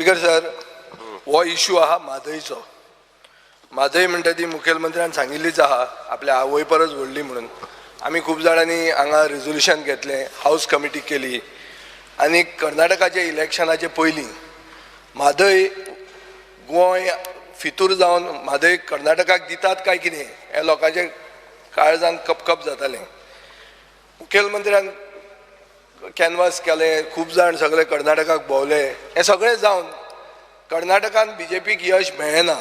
Speaker sir, हो issue आहा म्हादयचो. म्हादय म्हणटा ती मुखेलमंत्र्यान सांगिल्लीच आहा, आपल्या आवय परस व्हडली म्हणून. आमी खूब जाणांनी हांगा रेजोल्युशन घेतलें, हावज कमिटी केली आनी कर्नाटकाच्या इलेक्शनाचे पयलीं म्हादय गोंय फितूर जावन म्हादय कर्नाटकाक दितात काय कितें हें लोकांच्या काळजान कपकप जातालें. मुखेलमंत्र्यान कॅनवास केलें, खूब जाण सगळे कर्नाटकाक भोंवले. हें सगळें जावन कर्नाटकान बीजेपीक यश मेळ्ळें ना,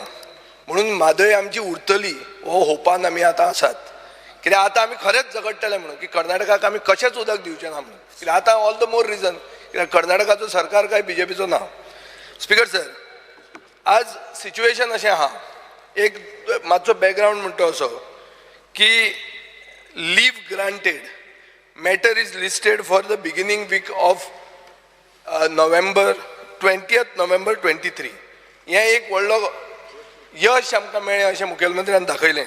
म्हणून म्हादय आमची उरतली हो होपान आमी आतां आसात. कित्याक आतां आमी खरेंच झगडटले म्हणून की कर्नाटकाक आमी कशेंच उदक दिवचें ना म्हणून. कित्याक आतां ऑल the more reason, कित्याक कर्नाटकाचो सरकार काय बीजेपीचो ना. स्पीकर सर, आज सिच्युएशन अशें आहा, एक मातसो बॅकग्रावंड म्हणटा असो की leave granted, matter is listed for the beginning week of November, 20th November 23. हें एक व्हडलो यश आमकां मेळ्ळें अशें मुखेलमंत्र्यान दाखयलें.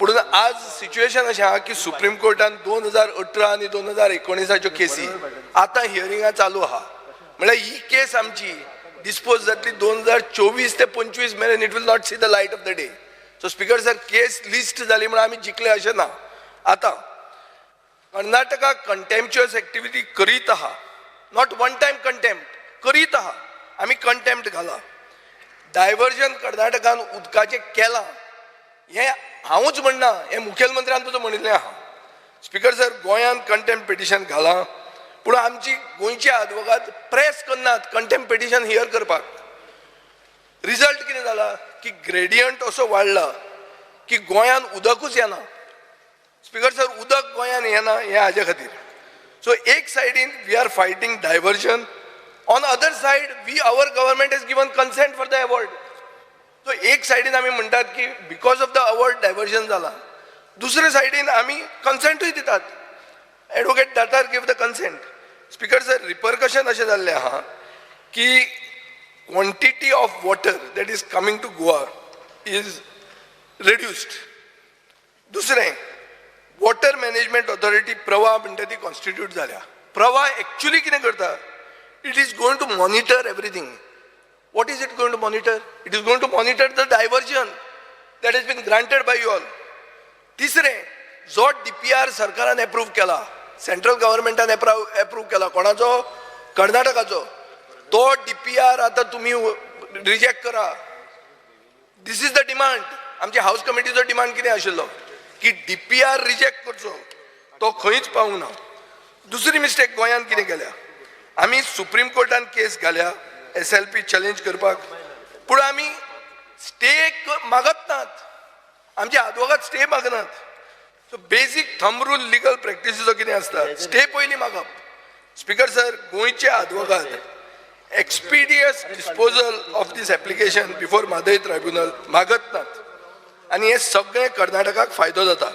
पूण आज सिच्युएशन अशें आहा की सुप्रीम कोर्टान 2018 आनी 2019आच्यो केसी आतां हियरिंगां चालू आहा. म्हळ्यार ही केस आमची डिस्पोज जातली 2024 ते 25 मेरेन, it will not see the light of the day. So Speaker sir, case list जाली म्हणून आमी जिखले अशें ना. आतां कर्नाटका कंटेम्प्च्युअस एक्टिविटी करीत आहा, not one time contempt करीत आहा. आमी कंटेम्प्ट घाला, डायवर्जन कर्नाटकान उदकाचें केलां हें हांवूच म्हणना, हें मुखेलमंत्र्यान सुद्दां म्हणिल्लें आहा. स्पीकर सर, गोंयान कंटेम्प्ट पिटिशन घालां, पूण आमची गोंयचे आदवोगाद प्रेस करनात कंटेम्प्ट पिटिशन here करपाक. रिजल्ट कितें जाला की ग्रेडियंट असो वाडला की गोंयान उदकूच येना. स्पीकर सर, उदक गोंयान येना हें हाजे खातीर. सो एक सायडीन we are fighting diversion, on other side we our government has given consent for the award. So एक सायडीन आमी म्हणटात की because of the award diversion जाला, दुसरे सायडीन आमी कन्सेंटूय दितात. Advocate Datar give the consent. Speaker sir, repercussion अशें जाल्लें आहा की quantity of water that is coming to Goa is reduced. दुसरें, वॉटर मॅनेजमेंट ऑथॉरिटी प्रवाह म्हणटा ती कॉन्स्टिट्यूट जाल्या. प्रवाह एक्चुली कितें करता? It is going to monitor everything. What is it going to monitor? It is going to monitor the diversion that has been granted by you all. तिसरें, जो DPR सरकारान एप्रूव केला, सेंट्रल गव्हर्मेंटान एप्रूव केला, कोणाचो? कर्नाटकाचो. तो DPR आतां तुमी reject करा. This is the demand. आमच्या हाऊस कमिटीचो डिमांड कितें आशिल्लो की डीपीआर रिजेक्ट करचो. तो खंयच पावूंक ना. दुसरी मिस्टेक गोंयान कितें केल्या, आमी सुप्रीम कोर्टान केस घाल्या एसएलपी चॅलेंज करपाक, पूण आमी स्टे मागत नात. आमचे आदवोगाद स्टे मागनात. So basic thumb rule legal प्रॅक्टिसीचो कितें आसता? स्टे पयलीं मागप. स्पीकर सर, गोंयचे आदवोगाद expeditious disposal of this application before Mhadei tribunal मागत नात आनी हे सगळें कर्नाटकाक फायदो जाता.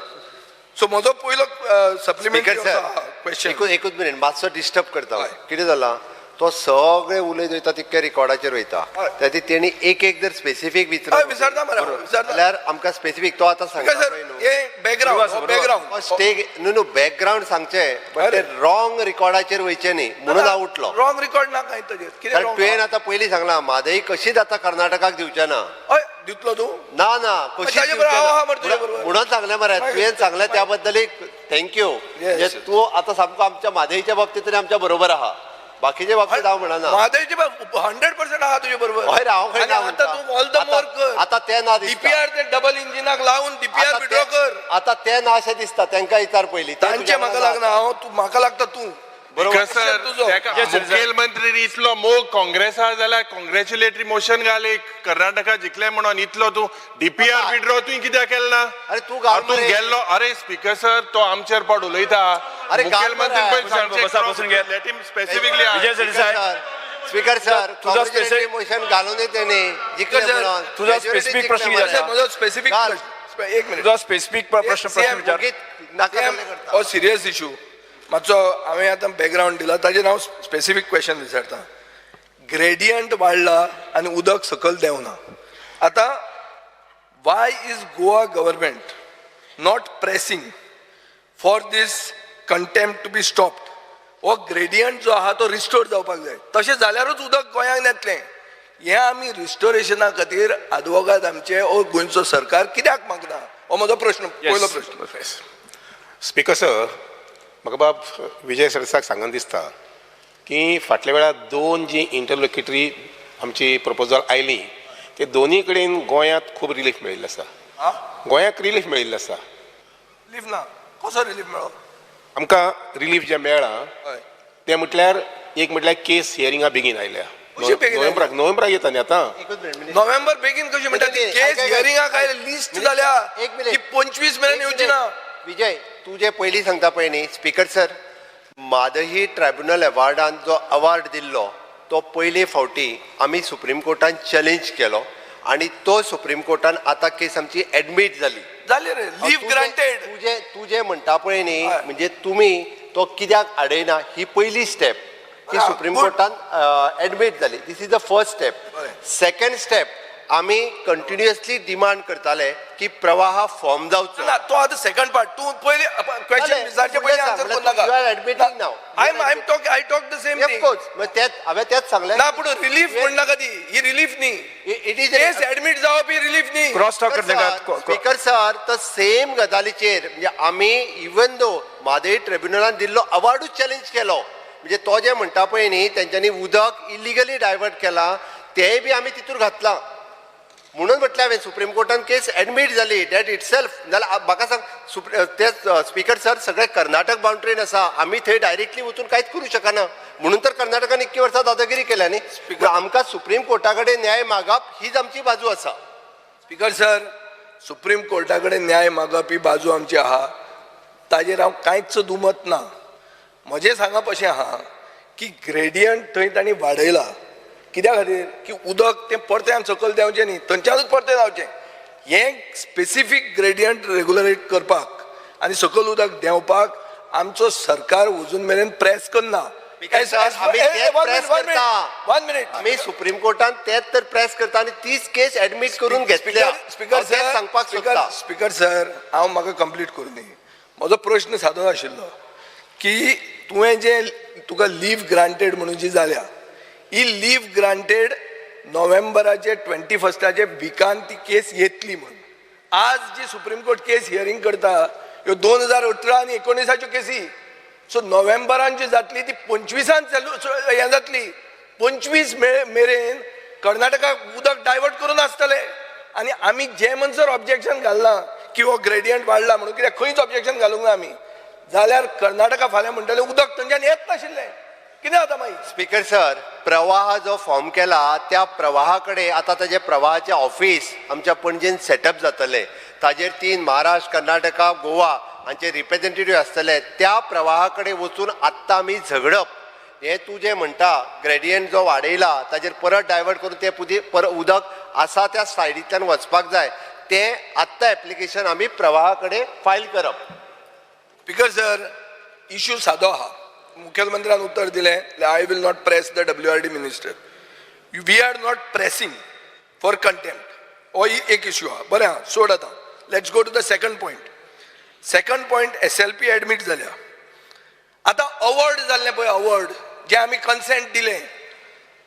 सो म्हजो पयलो speaker supplementary sir, question. एकूच एकूच मिनीट, मातसो डिस्टर्ब करता. हय. कितें जालां, तो सगळे उलयत वयता तितके रिकॉर्डाचेर वयता. त्या खातीर तेणी एक एक जर स्पेसिफीक हय, विचारता मरे हांव, विचारता. जाल्यार आमकां स्पेसिफीक तो आतां सांगता सर, पळय न्हू. हे बॅकग्रावंड, बॅकग्रावंड. स्टे न्हू न्हू, बॅकग्रावंड सांगचें, बट अरे. ते रॉंग रिकॉर्डाचेर वयचें न्ही म्हणून हांव उठलो. रॉंग रिकॉर्ड ना कांय ताजेर. कितें कारण wrong तुवें आहा? आतां पयलीं सांगलां, म्हादई कशीच आतां कर्नाटकाक दिवचें ना. हय, दितलो तूं? ना ना, कशीच ताजे बरोबर हांव आहा मरे तुजे बरोबर. म्हणून सांगलें मरे. तुवें सांगलें त्या बद्दल एक thank you. म्हणजे तूं आतां सामको आमच्या म्हादईच्या बाबतींत तरी आमच्या बरोबर आहा. बाकीच्या बाबतीत हांव म्हणना. म्हादयचे 100% आहा तुजे बरोबर. हय रे, हांव खंय आनी ना आतां म्हणटा. तूं ऑल the मोर कर. आतां तें ना दिसता. डीपीआर ते डबल इंजिनाक लावन डीपीआर आता विड्रॉ कर. आतां तें ना अशें दिसता. तांकां विचार पयलीं. तें तांचे तुज्या म्हाका वांगडा लागना. हांव तूं म्हाका लागता तूं. बरोबर. सर, तुजो. तेका मुखेलमंत्री इतलो मोग काँग्रेसा जाल्यार कॉंग्रॅच्युलेटरी मोशन घाल एक, कर्नाटका जिखले म्हणून. इतलो तूं डीपीआर विड्रॉ तुवें कित्याक केलें ना? अरे तूं घाल तूं मरे. गेल्लो. अरे स्पीकर सर, तो आमचेर पाड उलयता. अरे घाल मुखेलमंत्री मरे. पळय बसा, बसा, बसून घे. Let him specifically. Vijay Sardesai. Speaker sir, तुझा specific- motion घालून तेणी जिखले Sir, म्हणून. तुझा Majority specific जिखले प्रश्न मरे. कितें आसा? म्हजो स्पेसिफीक घाल. प्रश्न, एक मिनिट. तुझा स्पेसिफीक प्रश्न प्रश्न विचार. ओगीच नाका जाल्लें करता. हो सिरियस इशू मातसो. हांवें आतां बॅकग्रावंड दिला, ताजेर हांव स्पेसिफीक क्वेश्चन विचारता. ग्रेडियंट वाडला आनी उदक सकयल देंवना. आतां why is Goa government not pressing for this contempt to be stopped? हो ग्रेडियंट जो आहा तो रिस्टोर जावपाक जाय. तशें जाल्यारूच उदक गोंयांक येतलें. हें आमी रिस्टोरेशना खातीर आदवोगाद आमचे ओ गोंयचो सरकार कित्याक मागना हो म्हजो प्रश्न, पयलो प्रश्न. स्पीकर सर, म्हाका बाब विजय सरदेसाक सांगन दिसता की फाटल्या वेळार दोन जी इंटरलोकेटरी आमची प्रपोजल आयली ते दोनी कडेन गोंयांत खूब रिलीफ मेळिल्लो आसा. गोंयाक रिलीफ मेळिल्लो आसा. रिलीफ ना, कसो रिलीफ मेळ्ळो? आमकां रिलीफ जें मेळ्ळां तें म्हटल्यार एक म्हटल्यार केस हियरिंगा बेगीन आयल्या. कशी बेगीन? नोव्हेंबराक, नोव्हेंबराक येता न्ही आतां. एकूच मिनिट. नोव्हेंबर बेगीन कशी म्हणटा ती? एक केस एक- हियरिंगाक आयले, लिस्ट जाल्या एक मिनिट. ती 25 मेरेन एक येवची ना. मिनिट. विजय, तूं जे पयलीं सांगता पळय न्ही स्पीकर सर, म्हादही ट्रायब्युनल अवॉर्डान जो अवॉर्ड दिल्लो तो पयले फावटी आमी सुप्रीम कोर्टान चॅलेंज केलो आनी तो सुप्रीम कोर्टान आतां केस आमची एडमीट जाली. जाले रे, लीव ग्रांटेड. तुजें म्हणटा पळय न्ही, हय. म्हणजे तुमी तो कित्याक आडयना ही पयली स्टेप की सुप्रीम कोर्टान एडमीट जाली. This is the first step. बरें. सेकंड स्टेप, आमी कंटिन्युअसली डिमांड करताले की प्रवाह फॉर्म जावचो. ना, तो आतां सेकंड पार्ट. तूं पयली क्वेश्चन जालें, विचारचे पयलीं फुडलें आन्सर सांग, करूं नाका. You are admitting now. I talk the same thing. Of course, तेच हांवें तेच सांगलें. ना, पूण रिलीफ म्हणनाका, ती ही रिलीफ न्ही. It is case admit जावप ही रिलीफ न्ही. क्रॉस टॉक करनाकात. स्पीकर सर, तर सेम गजालीचेर म्हणजे आमी इवन दो म्हादय ट्रिब्युनलान दिल्लो अवॉर्डूच चॅलेंज केलो. म्हणजे तो जे म्हणटा पळय न्ही तेंच्यांनी उदक इलिगली डायवर्ट केलां तेंय बी आमी तितूर घातलां. म्हणून म्हटलें हांवें सुप्रीम कोर्टान केस एडमीट जाली that it self. जाल्यार म्हाका सांग, तेच स्पीकर सर, सगळे कर्नाटक बाउंड्रीन आसा, आमी थंय डायरेक्टली वचून कांयच करूं शकना. म्हणून तर कर्नाटकान इतकी वर्सां दादागिरी केल्या न्ही. पूण आमकां सुप्रीम कोर्टा कडेन न्याय मागप हीच आमची बाजू आसा. स्पीकर सर, सुप्रीम कोर्टा कडेन न्याय मागप ही बाजू आमची आहा, ताजेर हांव कांयच दुमत ना. म्हजें सांगप अशें आहा की ग्रेडियंट थंय तांणी वाडयला कित्या खातीर की उदक तें परतें सकयल देंवचें न्ही, थंयच्यानूच परतें जावचें. हें स्पेसिफीक ग्रेडियंट रेगुलरेट करपाक आनी सकयल उदक देंवपाक आमचो सरकार अजून मेरेन प्रेस करना. Because sir, आमी तेच press करता. One minute. आमी सुप्रीम कोर्टान तेच तर प्रेस करता आनी तीच केस एडमीट करून घेतल्या. स्पीकर हांव तेच सर, सांगपाक सोदता. स्पीकर सर, हांव म्हाका कंप्लीट करूं दी. म्हजो प्रश्न सादो आशिल्लो की तुवें जे तुका लीव ग्रांटेड म्हणून जी जाल्या ही लीव ग्रांटेड नोव्हेंबराचे 21स्टाचे विकान ती केस येतली म्हूण. आज जी सुप्रीम कोर्ट केस हियरींग करता ह्यो 2018 आनी 19आच्यो केसी. सो नोव्हेंबरान जी जातली ती 25आन चालू हें जातली. 25 मेरेन कर्नाटकाक उदक डायवर्ट करून आसतले आनी आमी जे म्हणसर ऑब्जेक्शन घालना की हो ग्रेडियंट वाडला म्हणून, कित्याक खंयच ऑब्जेक्शन घालूंक ना आमी, जाल्यार कर्नाटका फाल्यां म्हणटले उदक थंयच्यान येत नाशिल्लें. कितें जाता मागीर? स्पीकर सर, प्रवाह जो फॉर्म केला त्या प्रवाहा कडेन आतां ताजे प्रवाहाचे ऑफिस आमच्या पणजेन सेटअप जातले. ताजेर 3 महाराष्ट्र, कर्नाटका, गोवा हांचे रिप्रेझेंटेटिव्ह आसतले. त्या प्रवाहा कडेन वचून आत्तां आमी झगडप हें तूं जें म्हणटा ग्रेडियंट जो वाडयला ताजेर परत डायवर्ट करून तें परत उदक आसा त्या सायडींतल्यान वचपाक जाय, तें आत्तां एप्लिकेशन आमी प्रवाहा कडेन फायल करप. स्पीकर सर, इश्यू सादो आहा. मुखेलमंत्र्यान उत्तर दिलें, I will not press the WRD minister. We are not pressing for contempt. हो एक इश्यू आहा. बरें आहा, सोड आतां. Let's go to the second point. Second point, SLP admit जाल्या. आतां अवॉर्ड जाल्लें पळय, अवॉर्ड जें आमी कन्सेंट दिलें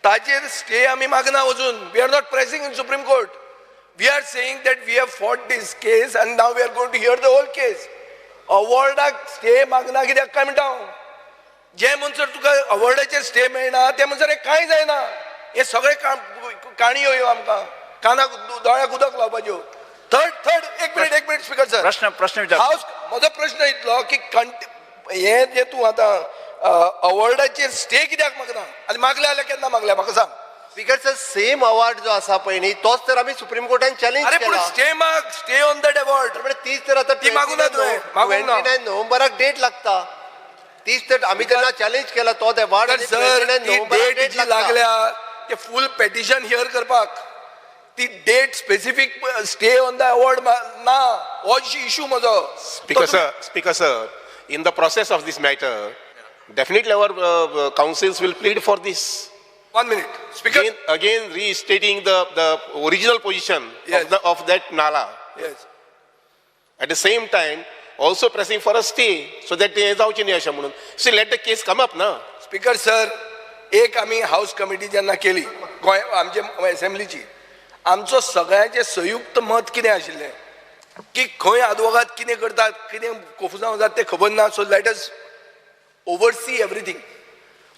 ताजेर स्टे आमी मागना अजून. We are not pressing in Supreme Court. We are saying that we have fought this case and now we are going to hear the whole case. अवॉर्डाक stay मागना कित्याक काय म्हणटा हांव? जे म्हणसर तुका अवॉर्डाचेर स्टे मेळना ते म्हणसर हें कांय जायना. हे सगळे काणयो ह्यो आमकां कानाक दोळ्याक उदक लावपाच्यो. थर्ड एक मिनिट, एक मिनिट स्पीकर सर. प्रश्न विचार. हावस म्हजो प्रश्न इतलो की हे जे तूं आतां अवॉर्डाचेर स्टे कित्याक मागना आनी मागल्या जाल्यार केन्ना मागल्या म्हाका सांग. स्पीकर सर, सेम अवॉर्ड जो आसा पळय न्ही तोच तर आमी सुप्रीम कोर्टान चॅलेंज अरे पूण केला. स्टे माग, stay on that award. पण तीच तर आता ती मागूं ना तुवें, मागूंक ना. 29 नोव्हेंबराक डेट लागता. तीच तर आमी तेन्ना चॅलेंज केला तो अवॉर्ड. सर, ती डेट जी लागल्या ते फूल पेटिशन here करपाक ती date specific stay on the award ना, हो इशू म्हजो. Speaker sir, in the process of this matter, definitely our counsels will plead for this. One minute speaker. Again restating the original position of that nala. Yes. At the same time, also pressing for a stay so that ते जावचें न्ही अशें म्हणून. See, let the case come up ना. Speaker sir, एक आमी house committee जेन्ना केली गोंय आमचे एसेंब्लीची. आमचो सगळ्यांचें संयुक्त मत कितें आशिल्लें की खंय आदवोगाद कितें करतात, कितें कोफुसांव जाता तें खबर ना. So let us oversee everything.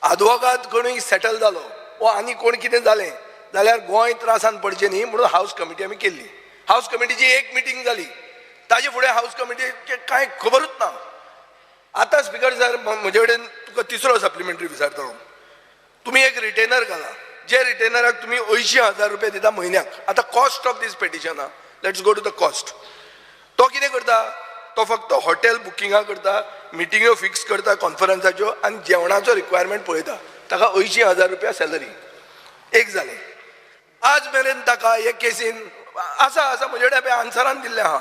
आदवोगाद कोणूय सेटल जालो वो आनी कोण कितें जालें जाल्यार गोंय त्रासान पडचें न्ही म्हणून हावस कमिटी आमी केल्ली. हावस कमिटीची एक मिटींग जाली, ताजे फुडें हावस कमिटीचें कांय खबरूच ना. आतां स्पिकर सर, म्हजे कडेन तुका तिसरो सप्लिमेंटरी विचारता हांव. तुमी एक रिटेनर घाला, जे रिटेनराक तुमी 80,000 रुपया दिता म्हयन्याक. आतां कॉस्ट ऑफ these petition आहा, let's go to the cost. तो कितें करता, तो फक्त हॉटेल बुकिंगां करता, मिटिंग्यो फिक्स करता कॉन्फरन्साच्यो आनी जेवणाचो रिक्वायरमेंट पळयता. ताका 80,000 रुपया सॅलरी. एक जालें. आज मेरेन ताका हे केसीन आसा आसा म्हजे कडेन आन्सरान दिल्लें आहा,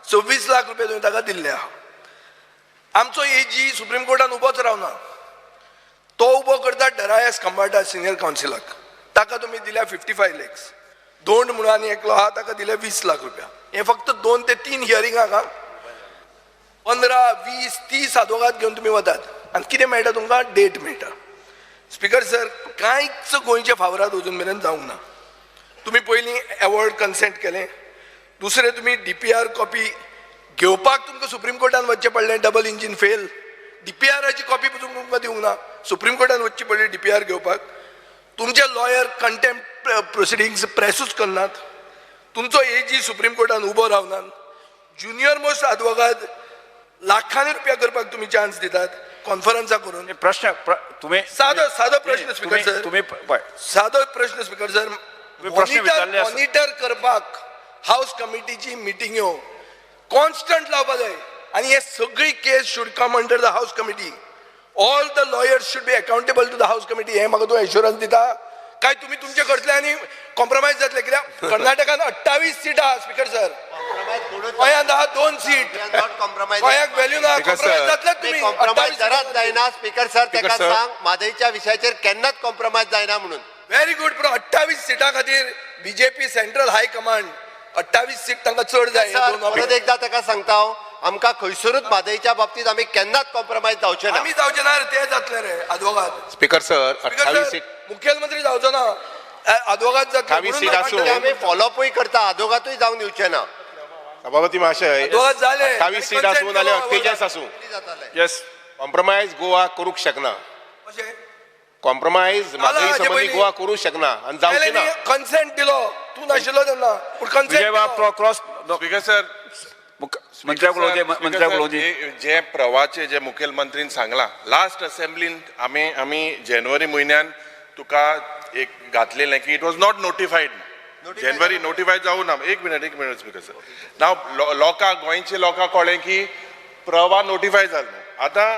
26 लाख रुपया तुवें ताका दिल्ले आहा. आमचो एजी सुप्रीम कोर्टान उबोच रावना, तो उबो करता डरायस खंबाटा सिनियर कावन्सिलाक, ताका तुमी दिल्या 55 लॅक्स. दोंड म्हणून आनी एकलो आहा ताका दिले 20 लाख रुपया. हे फक्त 2 ते 3 हियरिंगाक 15, 20, 30 आदवोगाद घेवन तुमी वतात आनी कितें मेळटा तुमकां? डेट मेळटा. स्पिकर सर, कांयच गोंयच्या फावराद अजून मेरेन जावंक ना. तुमी पयलीं एवॉर्ड कन्सेंट केलें, दुसरें तुमी DPR copy घेवपाक तुमकां सुप्रीम कोर्टान वचचें पडलें, डबल इंजीन फेल. DPRाची कॉपी पसून तुमकां दिवंक ना, सुप्रीम कोर्टान वचची पडली DPR घेवपाक. तुमचे लॉयर कंटेम्प्ट प्रोसिडिंग्स प्रेसूच करनात, तुमचो एजी सुप्रीम कोर्टान उबो रावनात, ज्युनियर मोस्ट आदवोगाद लाखांनी रुपया करपाक तुमी चान्स दितात कॉन्फरन्सां करून. प्रश्न तुम्ही सादो सादो प्रश्न स्पिकर सर, तुम्ही सादो प्रश्न स्पिकर सर, मॉनिटर करपाक हावस कमिटीची मिटिंग्यो कॉन्स्टंट लावपा जाय आनी हे सगळी case should come under the house committee. All the lawyers should be accountable to the house committee. हे म्हाका तूं एश्योरन्स दिता काय तुमी तुमचे करतले आनी कॉम्प्रोमायज जातले? कित्याक कर्नाटकान 28 सीट आहा स्पिकर सर, गोंयांत आहा 2 सीट, गोंयाक व्हॅल्यू ना. कॉम्प्रोमायज जातले तुमी? कॉम्प्रोमायज जराच जायना स्पिकर सर, ताका सांग म्हादयच्या विशयाचेर केन्नाच कॉम्प्रोमायज जायना म्हणून. Very good. पूण 28 सिटां खातीर बीजेपी सेंट्रल हाय कमांड 28 सीट तांकां चड जाय. परत एकदा ताका सांगता हांव, आमकां खंयसरूच म्हादयच्या बाबतींत आमी केन्नाच कॉम्प्रोमायज जावचे ना. आमी जावचे ना रे, ते जातले रे आदवोगाद. स्पिकर सर, 28 सीट मुख्यमंत्री जावचो ना, आदवोगाद जातले. 28 सीट आसूं आमी फॉलोअपूय करता, आदवोगादूय जावन दिवचे ना. सभापती महाशय, 28 सीट आसूं नाल्यार 48 आसूं, येस, कॉम्प्रोमायज गोवा करूंक शकना. कॉम्प्रोमायज म्हादय संबंदी गोवा करूंक शकना आनी जावची ना. कन्सेंट दिलो, तूं नाशिल्लो तेन्ना, पूण विजय बाब क्रॉस. स्पिकर सर, मंत्र्याक उलोवचे, मंत्र्याक उलोवची. जे प्रवाचे जे मुखेलमंत्रीन सांगलां लास्ट असेंब्लीन, आमी आमी जानेवारी म्हयन्यान तुका एक घातलेलें की it was not notified. January notify जावं ना. एक मिनट, एक मिनट स्पिकर सर. नाव लोकांक, गोंयचे लोकांक कळ्ळें की प्रवाह नोटिफाय जालो. आतां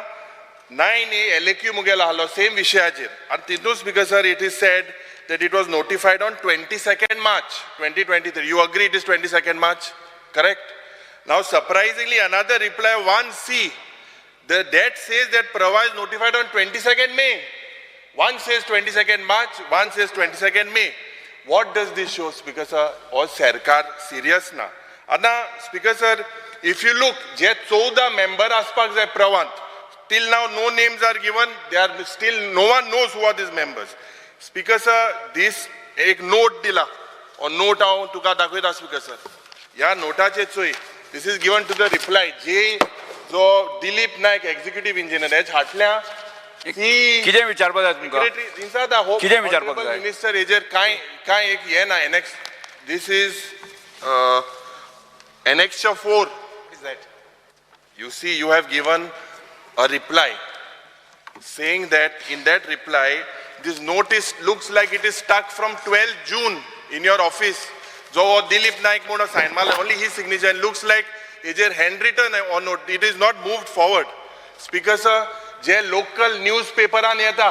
9A LAQ मुगेलो आहलो सेम विशयाचेर आनी तितून speaker sir it is said that it was notified on 22 March 2023. You agree it is 22 March, correct? Now surprisingly another reply 1C, the that says that Pravah is notified on 22 May. One says 22 March, one says 22 May. What does this show, Speaker sir? हो सरकार serious ना. आतां speaker sir, if you look, J 14 member आसपाक जाय प्रवांत, till now no names are given, they are still no one knows who are these members. Speaker sir, this एक note दिला, हो note हांव तुका दाखयता स्पिकर सर. ह्या नोटाचेर चोय, this is given to the reply जे जो दिलीप नायक एक्झिक्युटीव इंजिनियर हेच हाटल्या. कितें विचारपाक जाय तुमकां? कितें विचारपाक जाय मिनिस्टर? हेजेर कांय कांय एक हें ना. Annex, this is annexure 4. You see, you have given a reply saying that in that reply this notice looks like it is stuck from 12 June in your office. जो हो दिलीप नायक म्हणून सायन मारला, only his signature, looks like हेजेर hand written on note, it is not moved forward. Speaker sir, J local news पेपरान येता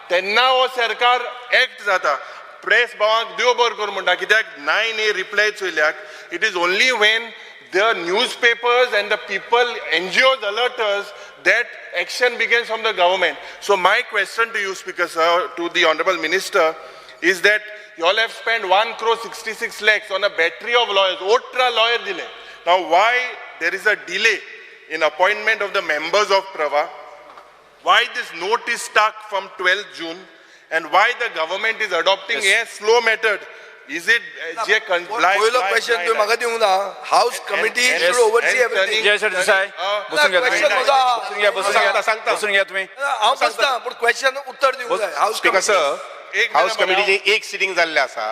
तेन्ना हो सरकार act जाता. प्रेस भावांक देव बरो करूं म्हणटा, कित्याक 9A reply चोयल्याक it is only when the newspapers and the people, NGOs alert us that action begins from the government. So my question to you, Speaker sir, to the Honorable Minister, is that you all have spent 1 crore 66 lakhs on a battery of lawyers, otra lawyer delay. Now why there is a delay in appointment of the members of Pravah? Why this note is stuck from 12 June? And why the government is adopting a slow method is it जे पयलो question तुवें म्हाका दिवंक ना. House committee should oversee everything. Vijay Sardesai, बसून घ्या तुम्ही. Question म्हजो आहा. बसून घ्या, बसून घ्या. सांगता, सांगता. बसून घ्या तुम्ही. हांव बसता पूण क्वेश्चन उत्तर दिवंक जाय. हाऊस स्पीकर सर, एक हाऊस मिनिट कमिटीची एक सिटिंग जाल्ली आसा.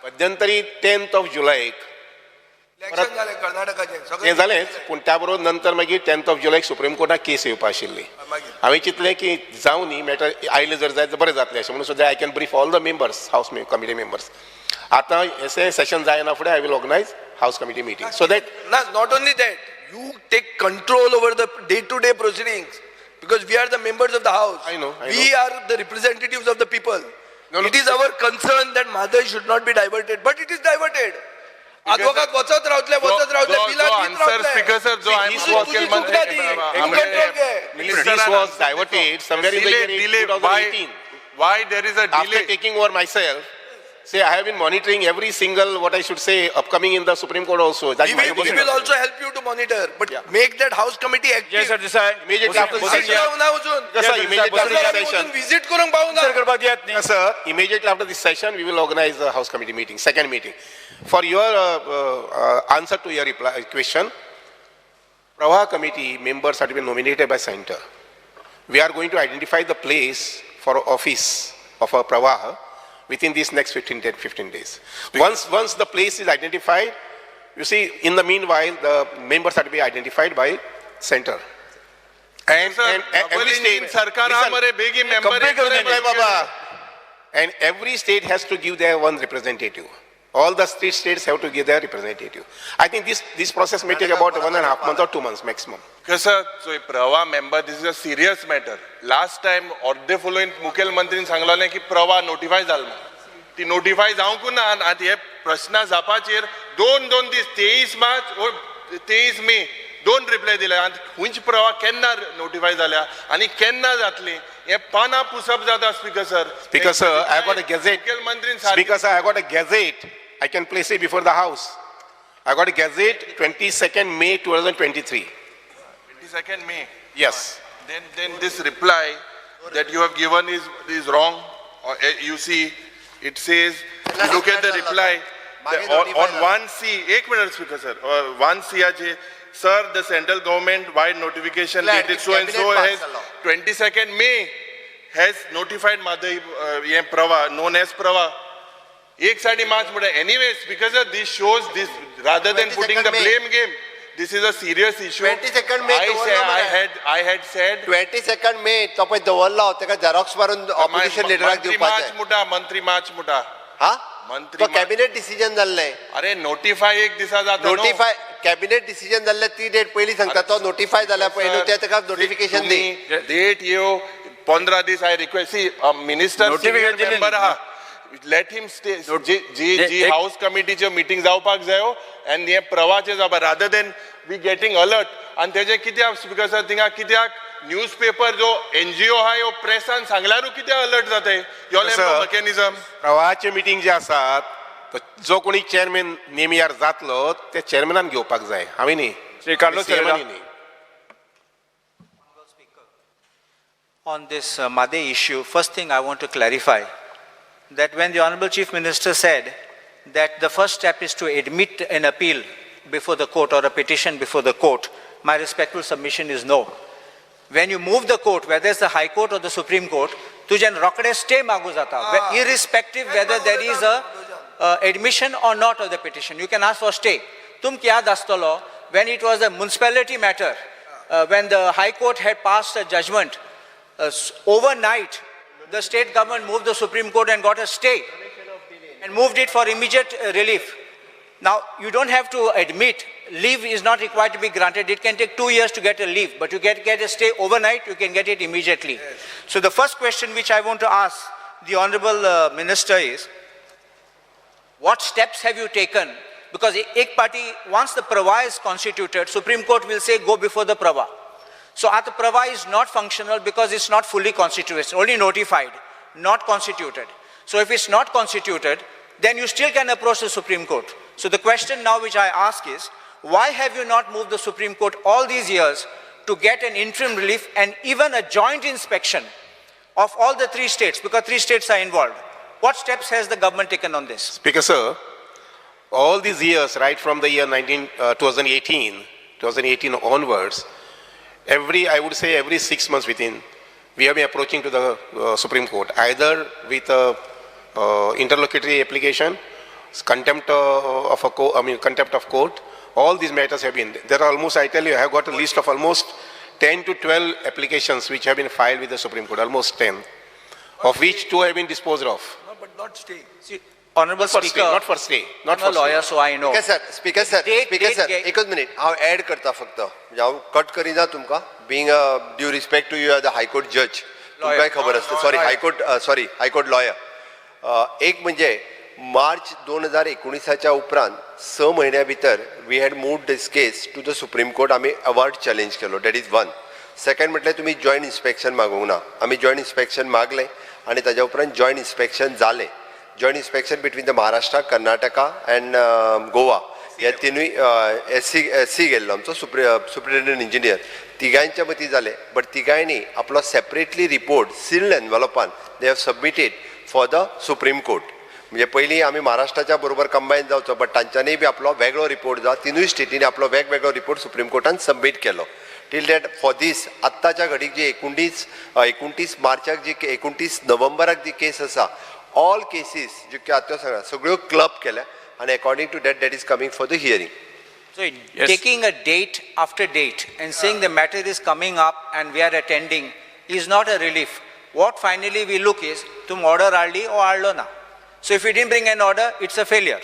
मध्यंतरी 10th of जुलैक इलेक्शन जालें कर्नाटकाचें तें सगळें जालेंच, पूण त्या बरोबर नंतर मागीर 10th of जुलैक सुप्रीम कोर्टात केस येवपा आशिल्ली. मागीर. हांवें चिंतलें की जावं न्ही मॅटर आयलें जर जायत बरें जातलें अशें म्हणून सुद्दां I can brief all the members, house committee members. आतां अशें सेशन जायना फुडें I will organise house committee meeting so that ना, not only that, you take control over the day to day proceedings because we are the members of the house. I know, I We are the representatives of the people. No, no. It is our concern that Mhadei should not be diverted, but it is diverted. आदवोगाद वचत रावतले, वचत रावतले, बिलां दीत answer रावतले. Speaker sir, जो I तुजी तुजी चुकता ती. तूं कंट्रोल घे. This was diverted somewhere in the year 2018. Why there is a After delay? Taking over myself, say I have been monitoring every single, what I should say, upcoming in the Supreme Court also. That's We my will, we will also help you to monitor, but Yeah. make that house committee Vijay active. Sardesai, Immediately after बसून Visit घ्या. जावंक ना अजून. Yes, sir, immediately after जाल्यार this आमी session. वचून visit करूंक पावूंक ना. आन्सर करपाक दियात न्ही. Yes, sir, immediately after this session, we will organize the house committee meeting, second meeting. For your answer to your reply question, Pravah committee members are to be nominated by center. We are going to identify the place for office of our Pravah within these next 15, 10, 15 days. Once the place is identified, you see, in the meanwhile, the members are to be identified by center. And, and every state. सरकार Listen, मरे बेगी member Complete करून Hey, Baba. And every state has to give their one representative. All the state states have to give their representative. I think this process may take about 1.5 months or 2 months maximum. कसं चोय Pravah member, this is a serious matter. Last time अर्दे फुलोवन मुखेलमंत्रीन सांगलेलें की प्रवाह notify जाल म्हूण. ती नोटिफाय जावंकू ना आनी आतां हे प्रश्ना जापाचेर दोन दोन दीस 23 मार्च ओ 23 मे दोन रिप्लाय दिले. आनी खंयची प्रवाह केन्ना नोटिफाय जाल्या आनी केन्ना जातली हे पानां पुसप जाता speaker sir. Speaker sir, I got a gazette. मुखेलमंत्रीन सारकें Speaker sir, I got a gazette. I can place it before the house. I got a gazette 22nd May 2023. 22nd May. Yes. Then this reply that you have given is wrong. Or, you see, it says, look at the reply. On 1C, एक minute speaker sir, 1C आचे, sir, the central government wide notification dated so and so has 22nd May has notified Mhadei हे Pravah, known as Pravah. एक साडी मार्च म्हळ्यार anyway speaker sir, this shows this rather than putting the 22nd May. Blame game, this is a serious issue. 22nd May दवरलो मरे. I had said 22nd May तो पळय दवरलो ताका Xerox मारून opposition लिडराक मंत्री मार्च दिवपाचें. मुटा, मंत्री मार्च मुटा. हा, मंत्री तो मार्च. कॅबिनेट डिसिजन जाल्लें. अरे नोटिफाय एक दिसा जाता न्हू. नोटिफाय कॅबिनेट डिसिजन जाल्लें, ती डेट पयलीं सांगता. तो नोटिफाय जाल्या पयलीं ते ताका नोटिफिकेशन दी. डेट येव 15 दीस. I request see minister Notification दिली मेंबर आहा, let him stay. जी जी जी हाऊस कमिटीच्यो मिटींग जावपाक जायो आनी हे प्रवाचे जावपाक rather than we getting alert. आनी तेजे कित्याक स्पीकर सर थिंगा कित्याक न्यूज पेपर जो एनजीओ आहा ह्यो प्रेसान सांगल्यारूय कित्याक अलर्ट जाताय? Y'all have no Sir. Mechanism. प्रवाहाचे मिटींग जे आसात तो जो कोणी चेअरमॅन नेमियार जातलो ते चेअरमॅनान घेवपाक जाय, हांवें न्ही. Shri Carlos CM Ferreira. न्ही. On this Mhadei issue, first thing I want to clarify that when the Honorable Chief Minister said that the first step is to admit an appeal before the court or a petition before the court, my respectful submission is no. When you move the court, whether it's the High Court or the Supreme Court, तुज्यान रोखडे stay मागू जाता, irrespective whether there is a admission or not of the petition. You can ask for stay. तुमकां याद आसतलो, when it was a municipality matter, when the High Court had passed a judgment, overnight, the state government moved the Supreme Court and got a stay and moved it for immediate relief. Now, you don't have to admit, leave is not required to be granted. It can take 2 years to get a leave, but you get a stay overnight, you can get it immediately. Yes. So the first question which I want to ask the Honorable Minister is, what steps have you taken? Because ek party, once the Pravah is constituted, Supreme Court will say, go before the Pravah. So at the Pravah is not functional because it's not fully constituted, it's only notified, not constituted. So if it's not constituted, then you still can approach the Supreme Court. So the question now which I ask is, why have you not moved the Supreme Court all these years to get an interim relief and even a joint inspection of all the three states, because three states are involved. What steps has the government taken on this? Speaker sir, all these years, right from the year 2018 onwards, I would say every 6 months within, we have been approaching to the Supreme Court, either with a interlocutory application, contempt of a contempt of court. All these matters have been, there are almost, I tell you, I have got a list of almost 10 to 12 applications which have been filed with the Supreme Court, almost 10, of which 2 have been disposed of. No, but not stay. See, Honorable For stay, Speaker, not for stay, not I'm a for stay. lawyer, so I know. Speaker sir, speaker sir, Date- speaker date sir, ge- एकच minute हांव add करता फक्त, म्हणजे हांव cut करिना तुमकां, being due respect to you are the high court जज, तुमकांय खबर आसता, sorry high court, sorry high court lawyer. एक म्हणजे मार्च 2019 उपरांत 6 म्हयन्या भितर we had move this case to the Supreme Court, आमी अवॉर्ड चॅलेंज केलो, that is one. Second म्हटल्यार तुमी जॉयंट इन्स्पेक्शन मागूंक ना, आमी जॉयंट इन्स्पेक्शन मागलें आनी ताज्या उपरांत जॉयंट इन्स्पेक्शन जालें. Joint inspection between the Maharashtra, Karnataka and Goa ह्या तिनूय एस सी गेल्लो आमचो सुप्रिटेंडंट इंजिनियर, तिगांयच्या मतीं जालें, बट तिगांयनी आपलो सेपरेटली रिपोर्ट सिल्ड एनवलपान they have submitted for the Supreme Court. म्हणजे पयलीं आमी महाराष्ट्राच्या बरोबर कंबायन जावचो, बट तांच्यांनी बी आपलो वेगळो रिपोर्ट जावं, तिनूय स्टेटींनी आपलो वेगवेगळो रिपोर्ट सुप्रीम कोर्टान सबमीट केलो. टील that for these आत्ताच्या घडीक जी 29 मार्चाक जी 29 नोव्हेंबराक जी केस आसा, ऑल केसीस ज्यो आतां सांगला सगळ्यो क्लब केल्या आनी according to that that is coming for the hearing. So taking a date after date and saying the matter is coming up and we are attending is not a relief. What finally we look is, tum order aadli or aadlo na. So if you didn't bring an order, it's a failure.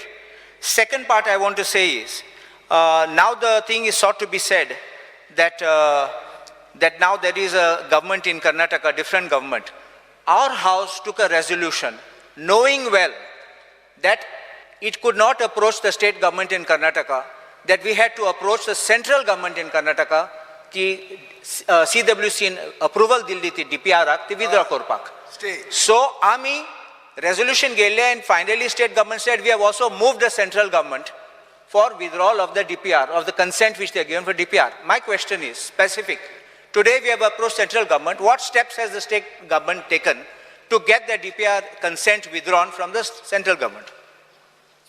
Second part I want to say is, now the thing is sought to be said that, that now there is a government in Karnataka, different government. Our house took a resolution knowing well that it could not approach the state government in Karnataka, that we had to approach the central government in Karnataka ki CWC in approval dilli ती DPR आक ती withdraw करपाक. Stay. So आमी resolution गेल्ले and finally state government said we have also moved the central government for withdrawal of the DPR, of the consent which they have given for DPR. My question is specific. Today we have approached central government. What steps has the state government taken to get the DPR consent withdrawn from the central government?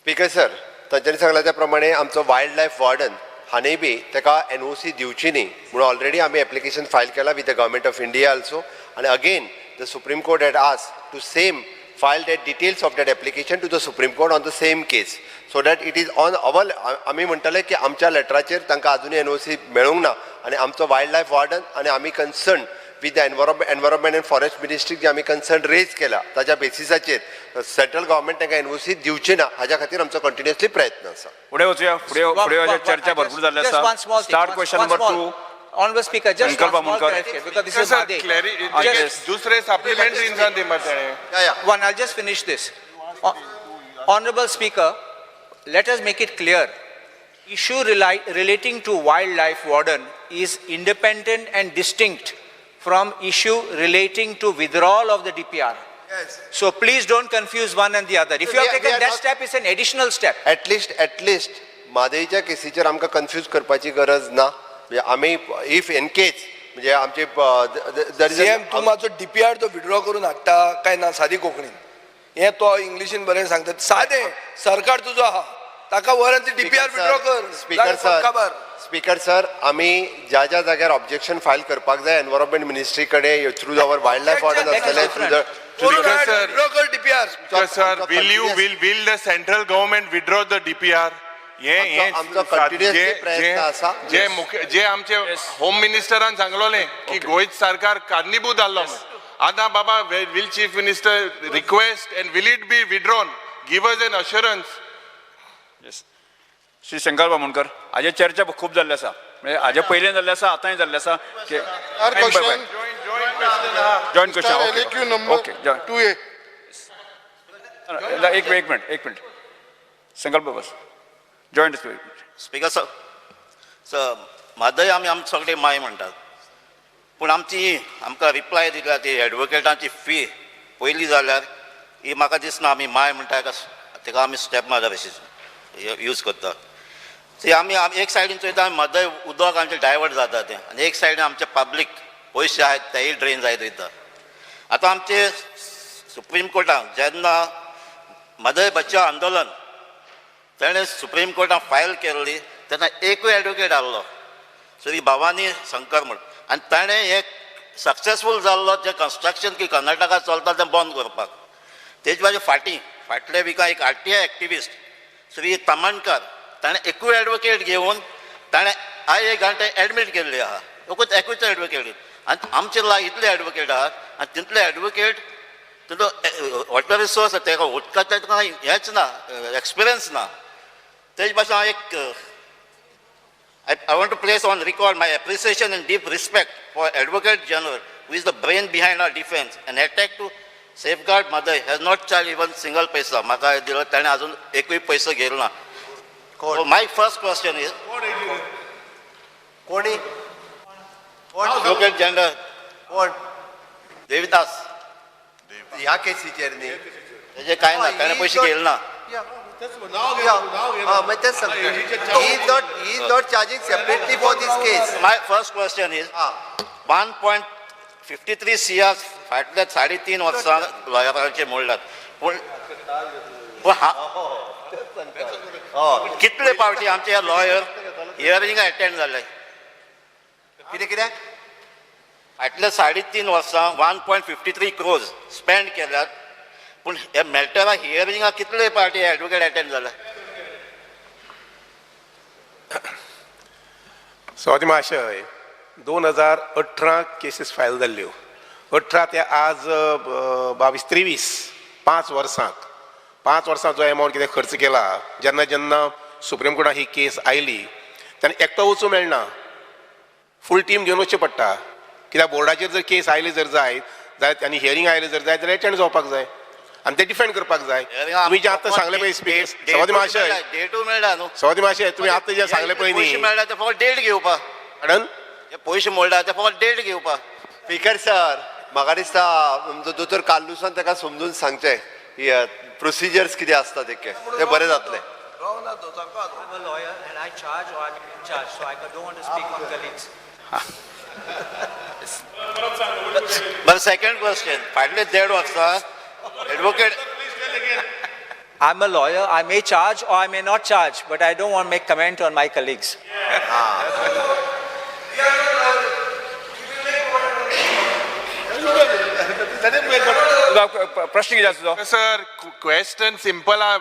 Speaker sir, तांच्यांनी सांगला त्या प्रमाणे आमचो wild life warden हांणी बी ताका NOC दिवची न्ही म्हणून ऑलरेडी आमी एप्लिकेशन फायल केला with the government of India also, आनी again the Supreme Court had ask to same file that details of that application to the Supreme Court on the same case, so that it is on our. आमी म्हणटले की आमच्या लेटराचेर तांकां आजुनूय NOC मेळूंक ना आनी आमचो वायल्ड लायफ वॉर्डन आनी आमी concern with the environment and forest ministry जे आमी कन्सर्न रेज केला ताच्या बेसिसाचेर सेंट्रल गव्हर्मेंट तांकां एनओसी दिवची ना हाज्या खातीर आमचो कंटिन्युअसली प्रयत्न आसा. फुडें वचूया, फुडें फुडें चर्चा भरपूर जाल्ली Just आसा. one small thing. Start one- question one number small. 2. Honorable Speaker, just Shankar one small Bamunkar. clarification, because this is sir, Mhadei. Clarity दुसरे सप्लिमेंटरी इन्सान दी मरे तेणे. One, I'll just finish this. Honorable Speaker, let us make it clear. Issue relating to wildlife warden is independent and distinct from issue relating to withdrawal of the DPR. Yes. So please don't confuse one and the other. If you have We taken are that not- step, it's an additional step. At least म्हादयच्या केसीचेर आमकां confuse करपाची गरज ना. म्हणजे आमी if in case म्हणजे आमचे there is CM तूं मातसो डीपीआर तो विड्रॉ करून हाडटा काय ना सादी कोंकणीन, हें तो इंग्लिशीन बरें सांगता, सादें सरकार तुजो आहा ताका व्हर आनी डीपीआर विड्रॉ कर. स्पीकर सर, खबर स्पीकर सर, आमी ज्या ज्या जाग्यार ऑब्जेक्शन फायल करपाक जाय एनवायरमेंट मिनिस्ट्री कडेन through our wild life warden That is आसतले through the Speaker, sir. Withdraw कर DPR. Sir, will the central government withdraw the DPR? हे हे आमचो continuously प्रयत्न आसा. जे मुख्य जे आमचे होम मिनिस्टरान सांगलोले की गोंय सरकार कारणीभूत जाल्लो म्हण. आतां बाबा will chief minister request and will it be withdrawn, give us an assurance. Shri Shankar Bamonkar, हाजेर चर्चा खूब जाल्ली आसा, म्हणजे हाजे पयलीं जाल्ली आसा, आतांय जाल्ली आसा. Joint question, okay, okay. एक मिनिट, एक मिनिट, संकल्प बस जॉयंट. स्पीकर सर, सर म्हादय आमी आमचे सगळे माय म्हणटात, पूण आमची आमकां रिप्लाय दिल्या ती एडवोकेटांची फी पयली जाल्यार ही म्हाका दिसना आमी माय म्हणटा तेका आमी स्टेप मदर अशी यूज करता. ती आमी एक सायडीन चोयता आमी म्हादय उदक आमचें डायवर्ट जाता तें, आनी एक सायडीन आमचे पब्लीक पयशे आहात तेय ड्रेन जायत वयता. आतां आमचे सुप्रीम कोर्टान जेन्ना म्हादय बचाव आंदोलन तेणें सुप्रीम कोर्टान फायल केल्ली तेन्ना एकूय एडवोकेट आहलो श्री भवानी शंकर म्हूण, आनी ताणें हें सक्सेसफूल जाल्लो जें कन्स्ट्रक्शन की कर्नाटका चलता तें बंद करपाक. तेज बाजू फाटीं फाटल्या विका एक RTI activist Shri Tamankar ताणें एकूय एडवोकेट घेवन ताणें I ए घांटे एडमीट केल्ली आहा, एकूच एकूच एडवोकेट. आनी आमचे लागीं इतले एडवोकेट आहात आनी तितले एडवोकेट तितलो वॉटर रिसोर्स तेका उदकाचें तुका हेंच ना, एक्सपिरियन्स ना. तेज भाशेन हांव एक I want to place on record my appreciation and deep respect for Advocate General, who is the brain behind our defense and attack to safeguard Mother has not charged even single paisa. म्हाका दिलो ताणें अजून एकूय पैसो घेतलो ना. So my first question is, कोणी Advocate General कोण देविदास ह्या केसीचेर न्ही तेजे कांय ना, ताणें पयशे घेतले ना. मागीर तेच सांगता, he is not charging separately for this case. My first question is, 1.53 CR फाटल्या 3.5 वर्सां लॉयरांचे मोडल्यात, पूण कितले पावटी आमचे लॉयर हियरिंग अटेंड जाले? कितें कितें फाटल्या 3.5 वर्सां 1.53 क्रोज स्पेंड केल्यात, पूण हे मॅटरा हियरिंगा कितले पावटी एडवोकेट अटेंड जाले? सभापती महाशय, 2018 केसीस फायल जाल्ल्यो, 18 ते आज 22 23 5 वर्सांक 5 वर्सां जो एमावंट कितें खर्च केला, जेन्ना जेन्ना सुप्रीम कोर्टान ही केस आयली तेन्ना एकटो वचूं मेळना, फूल टीम घेवन वचचें पडटा. कित्याक बोर्डाचेर जर केस आयली जर जायत जाल्यार आनी हियरींग आयलें जर जायत जाल्यार एटेंड जावपाक जाय आनी ते डिफेंड करपाक जाय. तुमी जें आतां सांगलें पळय सभापती महाशय, डेटू मेळटा न्हू सभापती महाशय, तुमी आतां जें सांगलें पळय पयशे न्ही, मेळटा ते फकत डेट घेवपाक, कारण पयशे मोडला ते फकत डेट घेवपाक. स्पीकर सर, म्हाका दिसता आमचो दोतोर कार्लुसान ताका समजून सांगचें प्रोसिजर्स कितें आसता ते, तें बरें जातलें. I'm a lawyer and I charge or I'm in charge, so I don't want to speak on colleagues. बरें, सेकंड क्वेश्चन, फाटले 1.5 वर्सां advocate. I'm a lawyer, I may charge or I may not charge, but I don't want to make comment on my colleagues. प्रश्न कितें आसा तुजो? Sir, question simple आहा,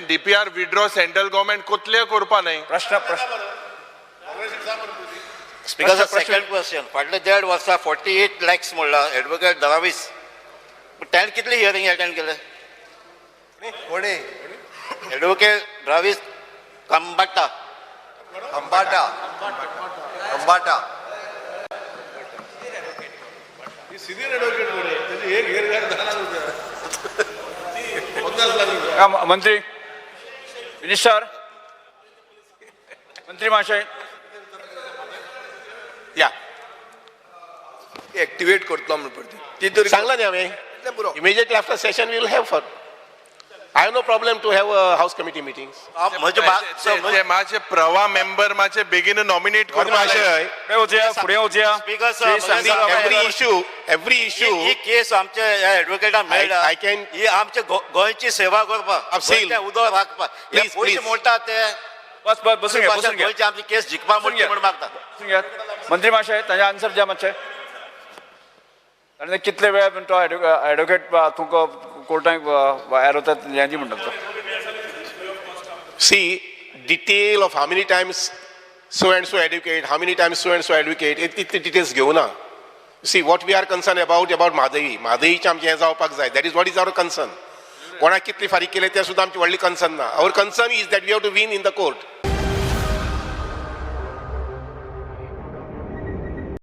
DPR withdraw central government कोतले करपा न्हय. प्रश्न प्रश्न स्पीकर सर, सेकंड क्वेश्चन, फाटले 1.5 वर्सां 48 लॅक्स म्हणला एडवोकेट दरावीस, पूण ताणें कितले हियरींग अटेंड केले? कोणी एडवोकेट द्रावीस कंबाटा. अंबाटा अंबाटा मंत्री मिनिस्टर मंत्री महाशय या एक्टिवेट करतलो म्हण परती ती तरी सांगला न्ही हांवें, पुरो. Immediately after session we will have for, I have no problem to have house committee meetings. ते मातशे प्रवा मेंबर मातशे बेगीन नॉमिनेट करपाक महाशय, फुडें वचया, फुडें वचया. Speaker sir, every issue, every issue ही केस आमच्या ह्या एडवोकेटाक मेळ्ळा, I can- ही आमच्या गोंयची सेवा करपाक, Abseil. गोंयचें उदक राखपाक, हे Please, पयशे please. मोडटा ते बस बस बसून घे, बसून घे, गोंयची आमची केस जिखपा बसून घे. म्हूण मागता. बसून घे. मंत्री महाशय, ताजें आन्सर द्या मातशें. आनी कितले वेळ तो एडवोकेट तुमकां कोर्टाक भायर वतात हें दी म्हणटा तो. See, detail of how many times so and so advocate, how many times so and so advocate, इतले डिटेल्स घेवना. See, what we are concerned about Mhadei, म्हादईचें आमचें हें जावपाक जाय, that is what is our concern. कोणाक कितली फारीक केले तें सुद्दां आमची व्हडली कन्सर्न ना. Our concern is that we have to win in the court.